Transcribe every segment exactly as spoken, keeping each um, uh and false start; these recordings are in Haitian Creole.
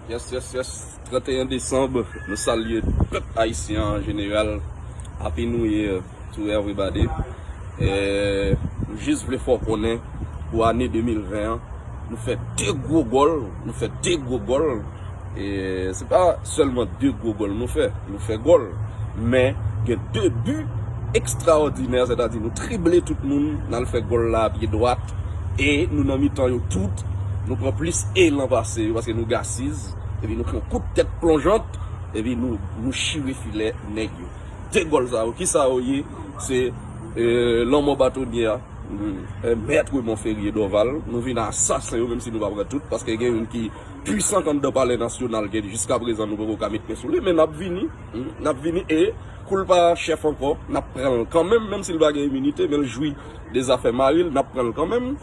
Yes, yes, yes. Trannteyen desanm, nou salye pèp ayisyen an jeneral. Happy New Year to everybody. Eh, nou jis vle fè w konnen, pou ane de mil ven an, nou fè de gwo gòl, nou fè de gwo gòl. E se pa sèlman de gwo gòl nou fè, nou fè gòl. Men gen de bi ekstraòdinè, sètadi nou trible tout moun, n al fè gòl la a pye dwat, e nou nan mitan yo tout, nou pran plis elan pase yo, paske nou gasiz, epi nou fè yon kout tèt plonjant, epi nou, nou chire filè nèg yo. De gòl sa yo, kisa yo ye? Se, eh, lanmò batonye a, mm, eh, Mèt Raymond Ferrier Dorval, nou vin a asasen yo, menm si nou pa pran tout, paske gen youn ki pwisan k anndan Palè Nasyonal, ke jiskaprezan nou poko ka met men sou li, men n ap vini, mm, n ap vini, e kou l pa chèf ankò, n ap pran l kanmenm, menm si l pa gen iminite, men l jwi de zafè mari l, n ap pran l kanmenm.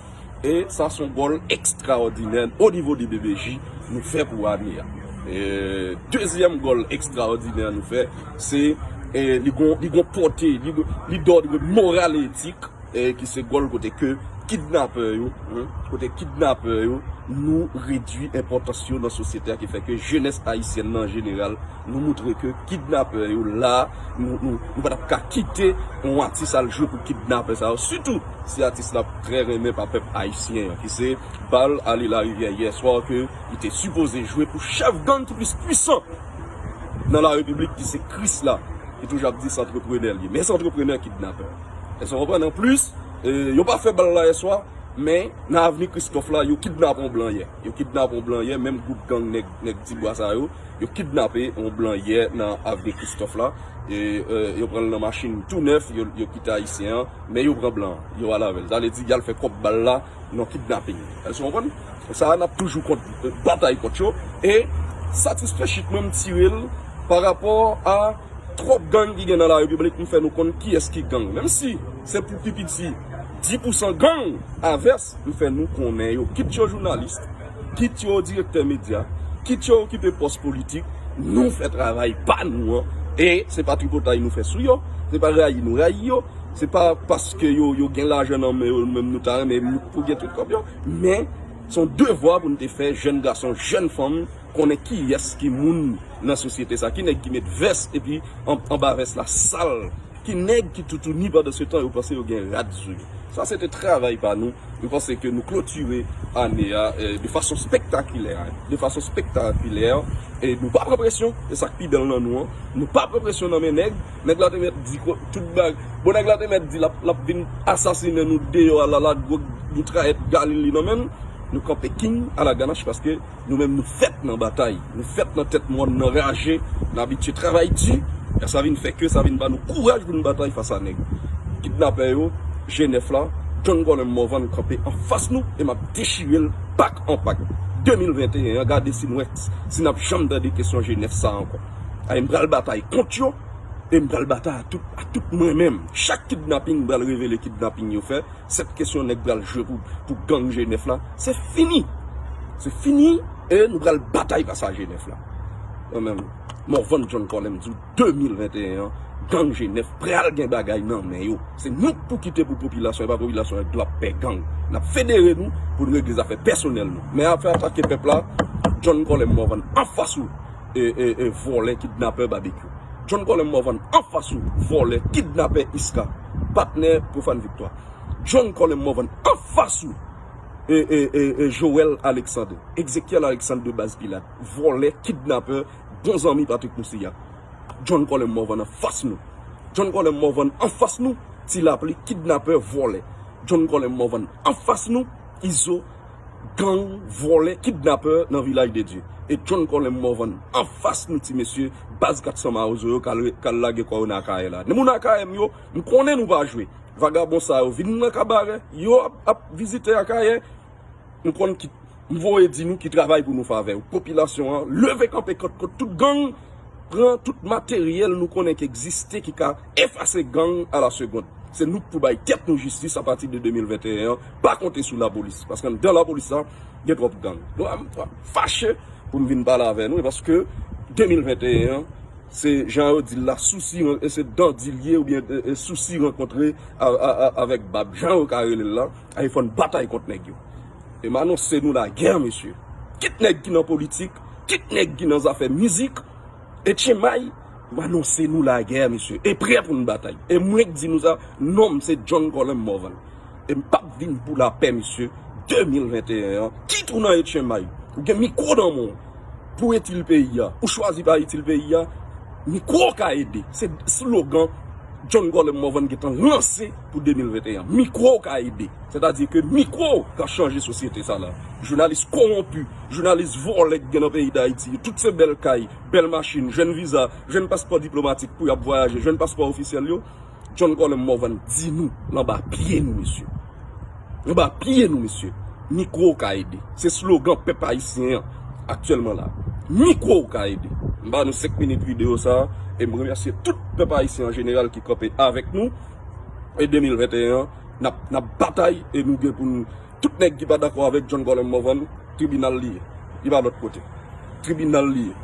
E sa se yon gòl ekstraòdinè o nivo de B B J nou fè pou ane a. E dezyèm gòl ekstraòdinè nou fè, se, e, li gon, li gon pòte, li, li dòd moral e etik, e, ki se gòl kote ke kidnapè yo, hmm, kote kidnapè yo, nou redwi enpòtans yo nan sosyete a, ki fè ke jenès ayisyèn nan an jeneral, nou moutre ke kidnapè yo la, nou, nou, nou pa t ap ka kite yon atis al jwe pou kidnapè sa yo, sitou si atis la trè renmen pa pèp ayisyen an, ki se bal ale Larivyè yè swa ke li te sipoze jwe pou chèf gang ki plis pwisan nan la repiblik, ki se Krisla, ki toujou ap di se antreprenè l ye. Men se antreprenè kidnapè. Èske w konprann? Anplis, eh, yo pa fè bal la yè swa, men nan avni Kristòf la, yo kidnape yon blan yè. Yo kidnape yon blan yè, menm gwoup gang nèg, nèg Tibwa sa yo, yo kidnape yon blan yè nan avni Kristòf la. E, eh, yo pran l nan machin tou nèf, yo, yo kite ayisyen an, men yo pran blan an, yo al avè l. Sa vle di, y al fè kòb bal la nan kidnaping. Èske w konprann? Sa a, n ap toujou kont, batay kont yo. E satisfè chit mwen m tire l pa rapò a twòp gang ki gen nan la repiblik, m fè nou konn kiyès ki gang. Menm si se pou pi piti dis pousan gang avès, m fè nou konnen yo. Kit yo jounalis, kit yo direktè medya, kit yo okipe pòs politik, nou fè travay pa nou an. E se pa tripotay nou fè sou yo, se pa rayi nou rayi yo, se pa paske yo, yo gen lajan nan men yo, nou menm nou ta renmen pou gen tout kòb yo. Men, se yon devwa pou n te fè jèn gason, jèn fanm, konnen kiyès ki moun nan sosyete sa, ki nèg ki met vès epi an, anba vès la sal, ki nèg ki toutouni pandan se tan yo panse yo gen rad sou yo. Sa se te travay pa nou. Nou panse ke nou klotire ane a, eh, de fason spektakilè, de fason spektakilè, e nou pa pran presyon, e sa k pi bèl nan nou an, nou pa pran presyon nan men nèg. Nèg la te mèt di ko-, tout bag, bon, nèg la te mèt di l ap, l ap vin asasinen nou deyò a la, la, gwo mitrayèt Galil li nan men l. Nou kanpe king a la ganach paske nou menm nou fèt nan batay, nou fèt nan tèt mòn, nan raje, n abitye travay di, e sa vin fè ke sa vin ba nou kouraj pou n batay fas a nèg. Kidnapè yo, G nèf la, John Colem Morvan kanpe anfas nou e m ap dechire l pak an pak. De mil venteyen an, gade si n wè, si n ap janm tande kesyon G nèf sa ankò. Ay, m pral batay kont yo, e m pral batay a tout, a tout mwen menm. Chak kidnaping, m pral revele kidnaping yo fè. Sèt kesyon nèg pral jwe pou, pou gang G nèf la, se fini. Se fini, e nou pral batay fas a G nèf la. Mwen menm, Morvan John Colem di w, de mil venteyen an, gang G nèf pral gen bagay nan men yo. Se nou k pou kite pou popilasyon, e pa popilasyon an k dwe ap pè gang. N ap federe nou pou n regle zafè pèsonèl nou. Men afè atake pèp la, John Colem Morvan anfas ou, e, e, e, vòlè, kidnapè, babekyou. John Colem Morvan anfas ou, vòlè, kidnapè, iska, patnè Profane Victoire. John Colem Morvan anfas ou, e, e, e, e, Joel Alexandre, Ezekiel Alexandre de Baz Pilat, vòlè, kidnapè, bon zanmi Patrick Moussillat. John Colem Morvan anfas nou. John Colem Morvan anfas nou, Ti Lapli, kidnapè, vòlè. John Colem Morvan anfas nou, Izo, gang, vòlè, kidnapè nan Vilaj de Dye. E John Colem Morvan anfas nou, ti mesye, baz kat san Mawozo yo k al re-, k al lage kò yo nan Akayè la. Moun Akayè m yo, m konnen nou pa jwe. Vagabon sa yo vin nan kabarè, yo ap, ap vizite Akayè. M konn ki, m voye di nou ki travay pou nou favè. Popilasyon an, leve kanpe kont, kont tout gang, pran tout materyèl nou konnen ki egziste, ki ka efase gang a la segonn. Se nou k pou bay tèt nou jistis apati de de mil venteyen an. Pa konte sou lapolis, paske anndan lapolis la, gen twòp gang. Donk, m, m fache pou m vin pale avè nou, e paske de mil venteyen an, se jan yo di l la, sousi, e se dandilye oubyen, e, e, sousi rankontre a, a, a, avèk bab, jan yo ka rele l la, e fò n batay kont nèg yo. E m anonse nou lagè, mesye. Kit nèg ki nan politik, Tout nèg ki nan zafè mizik, Etchenmay, m anonse nou lagè, mesye. E prè pou n batay. E mwen k di nou sa, non m se John Colem Morvan. E m p ap vin pou lapè, mesye. De mil venteyen an, kit ou nan Etchenmay, ou gen mikwo nan men w pou itil peyi a, ou chwazi pa itil peyi a, mikwo ka ede. Se slogan John Colem Morvan gentan lanse pou de mil venteyen an. Mikwo ka ede. Sètadi ke mikwo ka chanje sosyete sa la. Jounalis kowonpi, jounalis vòlè k gen nan peyi Dayiti, tout se bèl kay, bèl machin, jwenn viza, jwenn paspò diplomatik pou y ap vwayaje, jwenn paspò ofisyèl yo. John Colem Morvan di nou l anba pye nou, mesye. Anba pye nou, mesye. Mikwo ka ede. Se slogan pèp ayisyen an aktyèlman la. Mikwo ka ede. M ba nou senk minit videyo sa a, e m remèsye tout pèp ayisyen an jeneral ki kanpe avèk nou. E de mil venteyen an, n ap, n ap batay e nou gen pou nou. Tout nèg ki pa dakò avèk John Colem Morvan, tribinal li ye. Li pa lòt kote. Tribinal li ye.